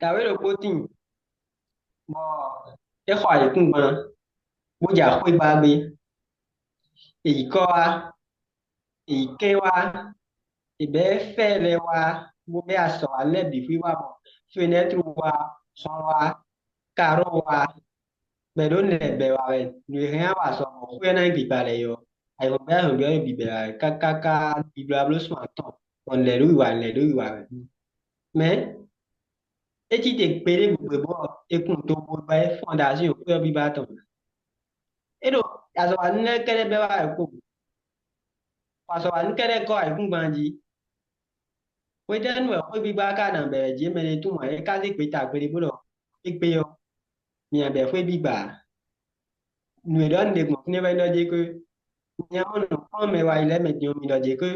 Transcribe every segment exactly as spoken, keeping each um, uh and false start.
Dǎwe ɖokpó tíin, bɔ é xɔ ayǐkúngban, bó jɛ axwé gbá gbé. È yi kɔ́ wá, è yi kɛ́n wá, è bɛ́ fɛ́ lɛ́ɛ wá, bó bɛ́ azɔ̌ wá lɛ́ɛ bǐ xwíxwá, bɔ fenɛ́tru wá, hɔn wá, karó wá, bɔ è ɖǒ nǔ lɛ́ɛ bɛ́ wá wɛ. Nǔ e hɛn ɔ́ wa azɔ̌ mɔ̌ xwé ɔ́ ná nyí gbigba lɛ́ɛ é ɔ́, ayǐhɔ́ngbe ayǐhɔ́ngbe ɔ́ ɖo bǐbɛ́ wá wɛ káká, bíblá bló sun atɔn, bɔ nǔ lɛ́ɛ ɖó wiwa, nǔ lɛ́ɛ ɖó wiwa wɛ. Mɛ̌ é cí te kpeɖé gbe bɔ è kun do bo ba é fɔ́n ɖo azɔ̌ xwé ɔ́ bíbá tɔn. É ɖo azɔ̌wanú lɛ́ɛ kɛ́ɖɛ́ bɛ́ wá wɛ kpo, bɔ azɔ̌wanú kɛ́ɖɛ́ gɔ́ ayǐkúngban jí. Hwetɛ́nu wɛ xwé gbígbá ka ná bɛ̌ wɛ jí mɛ ɖé tunwun ǎ? É ka zé gbeta gbeɖé bó ɖɔ égbé ɔ́, mi ná bɛ́ xwé gbígbá ǎ. Nǔ e ɖɔ un ɖe gbɔn fínɛ́ wɛ nyí ɖɔ jé ké, mi ná mɔ nǔkplɔ́nmɛ wá yi lɛ́ɛ mɛ din ɔ́, mi ɖɔ jé ké,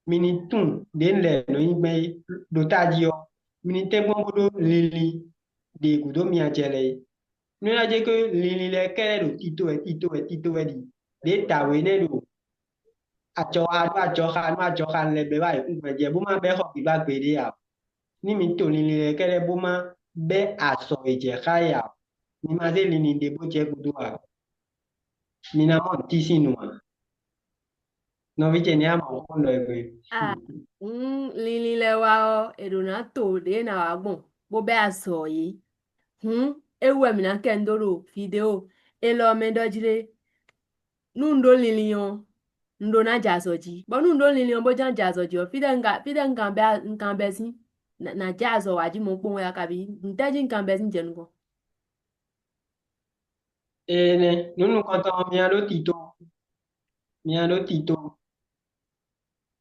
mi ní tunwun ɖě un lɛ nǔ nyi gbɛn é ɖo tají ɔ́, mi ní tɛ́nkpɔ́n bó ɖó linlin ɖě gúdo mi acɛ lɛ́ɛ é. Nú é ná jɛ ké linlin lɛ́ɛ kɛ́ɖɛ́ ɖo tito wɛ, tito wɛ, tito wɛ ɖi ɖě dǎwe énɛ́ ɖo ajɔxa nú ajɔxa nú ajɔxa lɛ́ɛ bɛ́ wá ayǐkúngban jɛ bó má bɛ́ xɔ gbígbá gbeɖé ǎ. Ní mi to linlin lɛ́ɛ kɛ́ɖɛ́ bó má bɛ́ azɔ̌ e jɛ xá é ǎ, mi ma zé linlin ɖé bó jɛ gúdo ǎ. Mi ná mɔ nǔtísín nu ǎ. Nɔví ce ní amɔ xó nɔ e gbe. Ah, mm, linlin lɛ́ɛ wá ɔ́, è ɖǒ ná to ɖě ná wá gbɔn bó bɛ́ azɔ̌ é. Hǔn é wú wɛ mǐ ná kɛ nu dó ɖo vidéo élɔ́ mɛ ɖɔ jí ɖé. Nú un ɖó linlin ɔ́, un ɖó ná jɛ azɔ̌ jí. Bɔ nú un ɖó linlin ɔ́, bó ján jɛ azɔ̌ jí ɔ́, fítɛ́ un ka fítɛ́ un kan bɛ́ un kan bɛ́ sín? Nǎ jɛ azɔ̌ wá jí mɔ̌kpɔ́n wɛ a kabi? Ntɛ́ jí un kan bɛ́ sín jɛ nukɔn? Énɛ́, nǔ nukɔntɔn ɔ́, mi ná ɖó tito. Mi ná ɖó tito.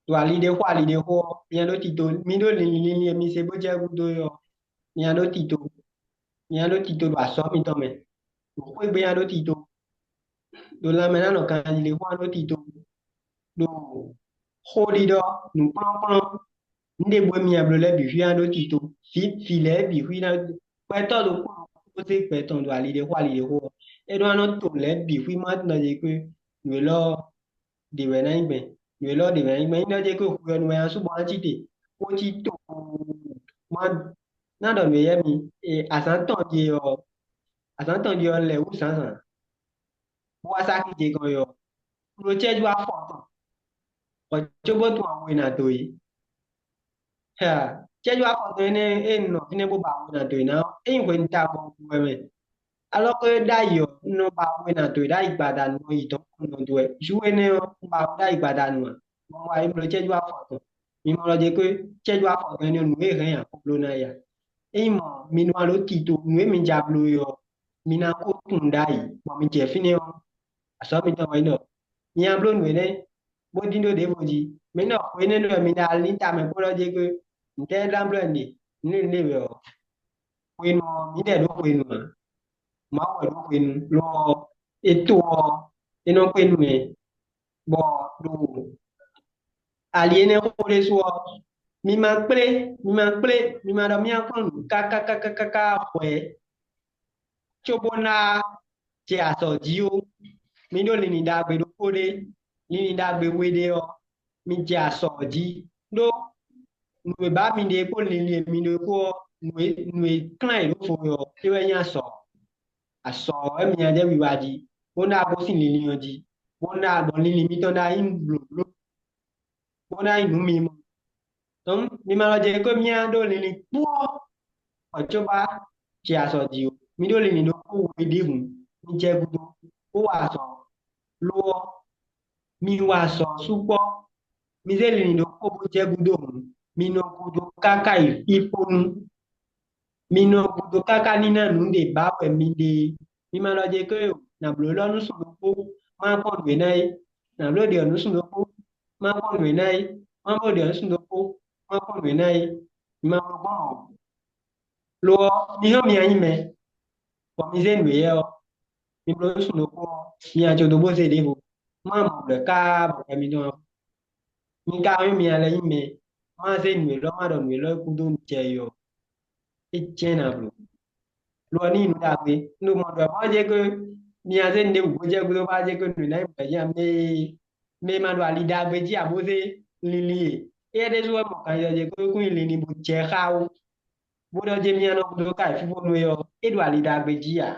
Ɖo ali ɖé xo ali ɖé xo ɔ́, mi ná ɖó tito. Mi ɖó linlin linlin e mi se bó jɛ gúdo é ɔ́, mi ná ɖó tito. Mi ná ɖó tito ɖo azɔ̌ mitɔn mɛ. Ɖo xwé gbe ná ɖó tito. Ɖo lanmɛ ná nɔ ganjí ɖé xo ná ɖó tito. Ɖo xó ɖiɖɔ, nǔkplɔ́nkplɔ́n, nǔ ɖěbǔ e mi ná bló lɛ́ɛ bǐ xwí ná ɖó tito. Vǐ vǐ lɛ́ɛ bǐ xwí ná gbɛtɔ́ ɖokpó ɖokpó zé gbɛ tɔn ɖo ali ɖé xo ali ɖé xo ɔ́, é ɖó ná nɔ to lɛ̌ bǐ xwí má nɔ ɖe kpé nǔ élɔ́ ɖě wɛ ná nyí gbɛn. Nǔ élɔ́ ɖě wɛ ná nyí gbɛn. Nyí nɔ ɖe kpé hwi ɔ́ nu wɛ ná sú bɔ ná cí te, bó cí to má ná ɖɔ nǔ éyɛ́ mi. Azǎn tɔn ɖie ɔ́, azǎn tɔn ɖie ɔ́ lɛ̌ wú zǎnzǎn, bó wá sá kíje gɔn ɔ́, un ɖó cɛ́jú afɔ tɔn, bɔ cóbó tunwun awu e nǎ dó é. Cɛ́jú afɔ tɔn énɛ́ e un nɔ fínɛ́ bó ba awu e nǎ dó é ná ɔ́, é nyí hwenu ta bɔ un wɛ mɛ. Alɔkɔ é ɖ'ayǐ ɔ́, un nɔ ba awu e nǎ dó é ɖ'ayǐ gbadanu ɔ́ yi dɔ̌n un nɔ dó wɛ. Ju énɛ́ ɔ́, un ba awu ɖ'ayǐ gbadanu ǎ, bɔ un wá yi bló cɛ́jú afɔ tɔn. Mi mɔ lɔ jɛ kpé cɛ́jú afɔ tɔn énɛ́ ɔ́, nǔ e hɛn nya ko bló ná ya. Ényí mɔ mi nɔ aló tito nǔ e mi ja bló é ɔ́, mi ná ko tunwun ɖ'ayǐ, bɔ mi jɛ fínɛ́ ɔ́, azɔ̌ mitɔn wɛ nyí ɖɔ mi ná bló nǔ énɛ́ bó dín ɖó ɖěvo jí. Mi nɔ xwe énɛ́ ɖɔ mi ná lín tamɛ kpó ɖɔ jɛ kpé ntɛ́ ná bló ɛnɛ nǔ e un ɖe wɛ ɔ́, hwenu ɔ́, mǐdɛɛ ɖó hwenu ǎ. Mawu wɛ ɖó hwenu, lo ɔ́, é to ɔ́, é nɔ kpé nú mɛ, bɔ ɖo ali énɛ́ xó ɖésú ɔ́, mi ma kplé, mi ma kplé, mi ma ɖɔ mì kplɔ́n nǔ káká káká káká hwɛ̌, cóbó ná jɛ azɔ̌ jí ó. Mi ɖó linlin ɖagbe ɖokpó ɖé, linlin ɖagbe we ɖé ɔ́, mi jɛ azɔ̌ jí. Ɖó nǔ e ba mi ɖe kpó linlin e mi ɖe kpó ɔ́, nǔ e nǔ e klán yě ɖó vo ɔ́, é wɛ nyí azɔ̌. Azɔ̌ wɛ mi ná jɛ wiwa jí, bó ná gosín linlin ɔ́ jí, bó ná bɔ linlin mitɔn ná nyí blǒbló, bó ná nyí nǔ mimɔ. Hǔn mi ma lɔ jɛ kó mì ɖó linlin kpó ɔ́, bɔ cóbá jɛ azɔ̌ jí ó. Mi ɖó linlin ɖokpó we ɖěhǔn, mi jɛ gúdo, bó wa azɔ̌. Lo ɔ́, mi wa azɔ̌ sukpɔ́. Mi zé linlin ɖokpó bó jɛ gúdo hǔn, mi nɔ gúdo káká yi fífónú. Mi nɔ gúdo káká ní ná nǔ ɖě ba wɛ mi ɖe é. Mi ma ɖɔ jɛ kó nǎ bló élɔ́ nú sun ɖokpó, má kpɔ́n nǔ e ná é. Nǎ bló ɖě ɔ́ nú sun ɖokpó, má kpɔ́n nǔ e ná é. Má bló ɖě ɔ́ nú sun ɖokpó, má kpɔ́n nǔ e ná é. Mi ma bló gbɔn ɔ́. Lo ɔ́, mi hɔn mi nyí mɛ, bɔ mi zé nǔ éyɛ́ ɔ́, mi bló nú sun ɖokpó ɔ́, mi ná có dó bó zé ɖěvo. Má mɔ blɛ̌ káá bɔ gbɛ mitɔn ɔ́. Mi ka nyɔ́ mi lɛ́ nyí mɛ, má zé nǔ élɔ́ má ɖɔ nǔ élɔ́ e kúdó un jɛ é ɔ́, é jɛ́n ná bló. Lo ɔ́ ní nyí nǔ ɖagbe. Un ɖo mɔ ɖɔ mɔ̌ jɛ kó mi ná zé nǔɖé wǔ bó jɛ gúdo bá jɛ kó nǔ ná nyí mɔ̌ jí ǎ. Mɛ e mɛ e ma ɖo ali ɖagbe jí ǎ bó zé linlin e, éyɛ́ ɖésú wɛ mɔ kanjɔ jɛ kó kún nyi linlin bó jɛ xá ó. Bó ɖɔ jɛ mía nɔ gúdo ká yi fífó nú é ɔ́, é ɖo ali ɖagbe jí ǎ.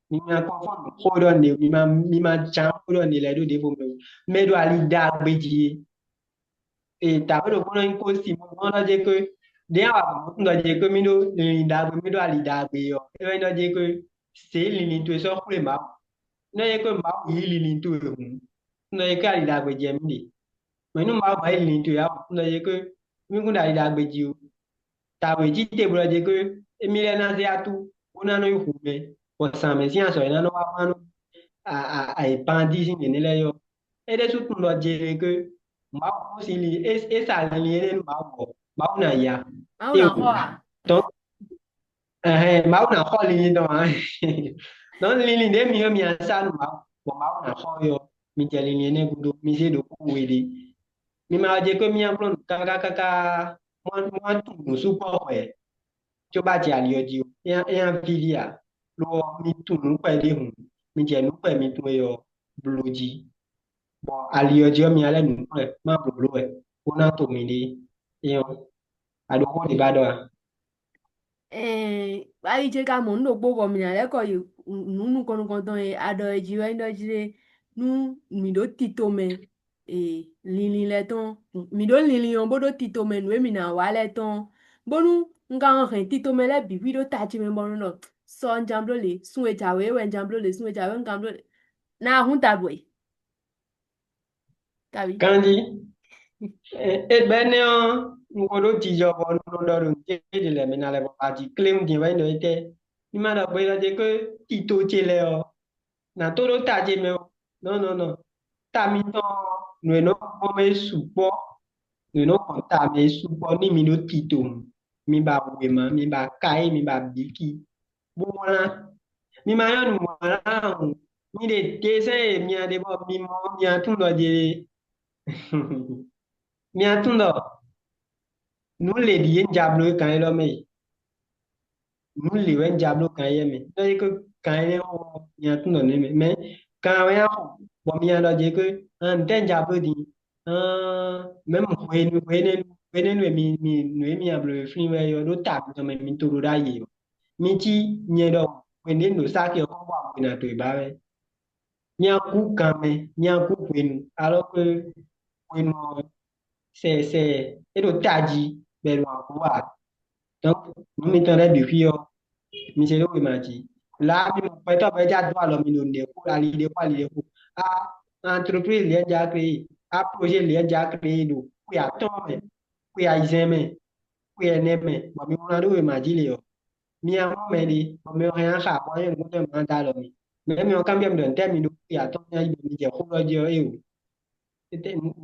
Mi ma kpɔ́n fɔ́n nǔ xó ɖɔ nɛ, mi ma mi ma ján xó ɖɔ nɛ lɛ́ɛ ɖó ɖěvo mɛ o. Mɛ ɖo ali ɖagbe jí é. Ee, tǎwe ɖokpó nɔ nyí kó Simɔ́ɔ ɖɔ jɛ kó ɖě a wa gbɔn tún ɖɔ jɛ kó mì ɖó linlin ɖagbe mì ɖó ali ɖagbe ɔ́, é wɛ nyí ɖɔ jɛ kó zě linlin towe sɔ́ xwlé Mawu. Nɔ jɛ kó Mawu yí linlin towe hǔn, nɔ jɛ kó ali ɖagbe jɛ mì ɖe. Mɛ nú Mawu ma yí linlin towe ǎ, nɔ jɛ kó mì kún ɖo ali ɖagbe jí ó. Tǎwe jí te blɔ jɛ kó émí lɛ́ɛ ná zé atú bó ná nɔ yi hu mɛ, bɔ zǎn mɛ sín azɔ̌ e ná nɔ wá má nú ayǐkpan jí sín nɛ̌nɛ́ lɛ́ɛ ɔ́, é ɖésú tunwun ɖɔ jɛ kó Mawu kún sín li é sa linlin énɛ́ nú Mawu ɔ́, Mawu ná ya. Mawu ná xɔ ǎ. Tɔn ɛhɛn, Mawu ná xɔ linlin tɔn ǎ. Dɔn linlin ɖě mi ɔ́ mi ná sa nú Mawu, bɔ Mawu ná xɔ é ɔ́, mi jɛ linlin énɛ́ gúdo, mi zé ɖokpó we ɖé. Mi ma wá jɛ kó mì nyi akplɔ́nǔ káká káká, má má tunwun nǔ sukpɔ́ hwɛ̌, cóbɔ a jɛ ali ɔ́ jí ó. É ná é ná víví ǎ. Lo ɔ́, mi tunwun nǔ kpɛɖé hǔn, mi jɛ nǔ kpɛ mitɔn e ɔ́ bló jí, bɔ ali ɔ́ jí ɔ́, mi ná lɛ́ nǔ kplɔ́n má blǒbló wɛ, bó ná to miɖée. É ɔ́, a ɖo xó ɖě ba ɖɔ a? Ɛɛ, ayi ce ka mɔ nǔ ɖokpó bɔ mǐ ná lɛ́ kɔ yi nǔ nukɔn nukɔntɔn e a ɖɔ é jí wɛ nyí ɖɔ jí ɖé nú mǐ ɖo tito mɛ, ee, linlin lɛ́ɛ tɔn, mǐ ɖo linlin ɔ́ bó ɖo tito mɛ nǔ e mǐ ná wa lɛ́ɛ tɔn, bónú un ka nɔ hɛn tito mɛ lɛ́ɛ bǐ xwí ɖó ta ce mɛ bɔ un nɔ ɖɔ sɔ un ján bló lě, sun e jǎwe é wɛ un ján bló lě, sun e jǎwe un ján bló lě, ná a hún ta bɔ e. Kaví. Kanjí. Égbɛ́ nɛ́ ɔ́, un ko ɖó jijɔ bɔ un nɔ ɖɔ ɖo nǔ ce ɖě lɛ́ɛ mɛ ná lɛ́ vɔ ba jí kléwún din wɛ nyí ɖɔ étɛ́. Ní ma ɖɔ gbeyíɖɔ ce kó tito ce lɛ́ɛ ɔ́, nǎ tó ɖó ta ce mɛ ó. Nɔ nɔ nɔ. Ta mitɔn ɔ́, nǔ e nɔ gbɔn mɛ é sukpɔ́. Nǔ e nɔ gbɔn ta mɛ é sukpɔ́ ní mi ɖó tito hǔn. Mi ba wěma, mi ba káyí, mi ba bíkí, bó wlán. Mi ma nyɔ́ nǔ wlán hǔn. Mi ɖe desɛ́n e mi ná ɖe bɔ mi mɔ mi ná tunwun ɖɔ jɛ mi ná tunwun ɖɔ nǔ lě ɖíe un ja bló é kan élɔ́ mɛ e. Nǔ lě wɛ un ja bló kan éyɛ́ mɛ. Ɖɔ é ko kan énɛ́ ɔ́, mi ná tunwun ɖɔ nǔ mɛ. Mɛ kan wɛ nyí axɔ, bɔ mi ná ɖɔ jɛ ko ntɛ́ un ja bló din. Mɛ̌m hwenu hwenɛ́nu hwenɛ́nu e mi mi nǔ e mi nya bló e flín wɛ ɔ́ ɖó ta mitɔn mɛ mi to ɖó ɖ'ayǐ ɔ́, mi cí nyɛ ɖɔ hwenu e un ɖo sáki ɔ́ kɔn bɔ agbena towe ba wɛ. Mi ná kú ganmɛ, mi ná kú hwenu, alɔ́ xwé hwenu ɔ́, sɛ sɛ é ɖo tají bɔ è ɖo agun wa. Donc nǔ mitɔn lɛ́ɛ bǐ xwí ɔ́, mi se ɖó wěma jí. Lǎ mi mɔ gbɛtɔ́ bɔ é já dó alɔ mi ɖo nǔɖé xo, ali ɖé xo, ali ɖé xo. A entreprise lɛ́ɛ já créé, a projet lɛ́ɛ já créé ɖo xwe atɔ́ɔ́n mɛ, xwe ayizɛ́n mɛ, xwe ɛnɛ mɛ, bɔ mi wlán ɖó wěma jí lě ɔ́, mi ná mɔ mɛɖé, bɔ mɛ ɔ́ hɛn ná xa, bɔ é nyɔ́ nukúntɔn e ma dó alɔ mi. Mɛ mi ɔ́ kanbyɔ́ mi ɖɔ nǔtɛ́ mi ɖó xwe atɔ́ɔ́n mi ná yi ɖo mi jɛ xó ɖɔ jí ɔ́, éeǒ.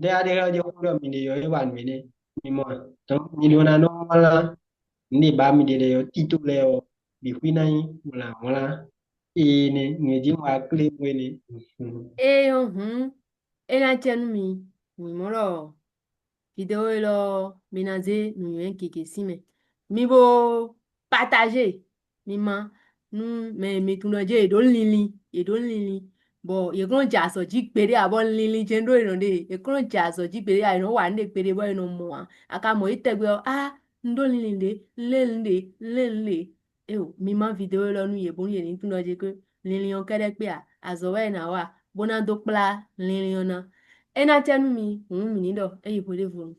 Ɖé a ɖe lɛ́ jɛ xó ɖɔ mi ɖe ɔ́, é wa nǔ énɛ́, mi mɔ a? Donc mi ɖó ná nɔ wlán nǔ e ba mi ɖe lɛ́ɛ ɔ́, tito lɛ́ɛ ɔ́, bǐ xwí ná nyí wlǎnwlán. Ee nɛ́, nǔ e jí un wa kléwún é nɛ́. Ée ɔ́ hǔn, é ná cɛ nú mi, mǐ mɔ ɖɔ video élɔ́ ɔ́, mi ná zé nǔnywɛ́ gěgé sín mɛ. Mi bo partager, mi ma nú mɛ e mi tunwun ɖɔ jɛ yě ɖó linlin, yě ɖó linlin, bɔ yě kó nɔ jɛ azɔ̌ jí gbeɖé ǎ, bɔ linlin jɛ́n ɖó yě nɔ ɖe, yě kó nɔ jɛ azɔ̌ jí gbeɖé ǎ, yě nɔ wa nǔ ɖe gbeɖé bɔ è nɔ mɔ ǎ. A ka mɔ yě tɛgbɛ ɔ́, á, un ɖó linlin ɖě, un lɛ́ nǔ ɖě, un lɛ́ nǔ ɖě. Éeǒ, mi má video élɔ́ nú yě bónú yě ní tunwun ɖɔ jɛ ké linlin ɔ́ kɛ́ɖɛ́ kpé ǎ, azɔ̌ wɛ è nǎ wa bó ná dó kplá linlin ɔ́ ná. É ná cɛ nú mi, hǔn mǐ ní ɖɔ é yi hweɖévonu.